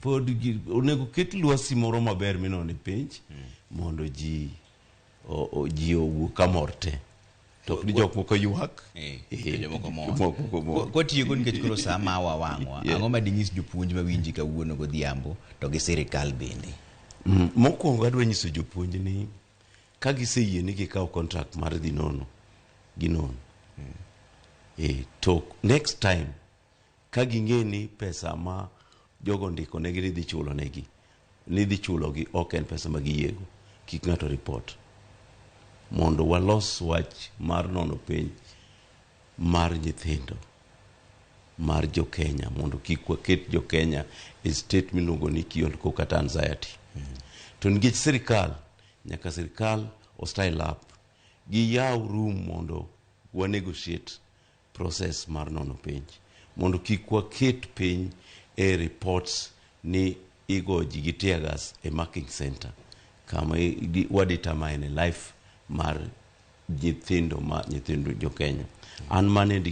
Pod onego ket lwasi moro maber minone penj mondo ji ji owuog kamor te. To ok ni jok moko ywak. Jomoko mor. Jomoko mor. Kwatieko nikech koro saa mawa wang'wa. Ang'o ma dinyis jopuonj mawinji kawuono godhiambo to gi sirikal bende? Mokwongo adwa nyiso jopuonj ni ka giseyie ni gikawo contract mar dhi nono, ginono. To next time ka ging'e ni pesa ma jogo ndiko negi ni dhi chulo negi, ni dhi chulogi ok en pesa ma giyiego, kik ng'ato report. Mondo walos wach mar nono penj mar nyithindo mar jo Kenya mondo kik waket jo Kenya e state miluongo ni kiondko kata anxiety. To nikech sirikal, nyaka sirikal o style up, giyaw room mondo wa negotiate process mar nono penj mondo kik waket piny e reports ni igo ji gi tear gas e marking center kama wa determine life mar nyithindo ma nyithindo jo Kenya. An mano e gima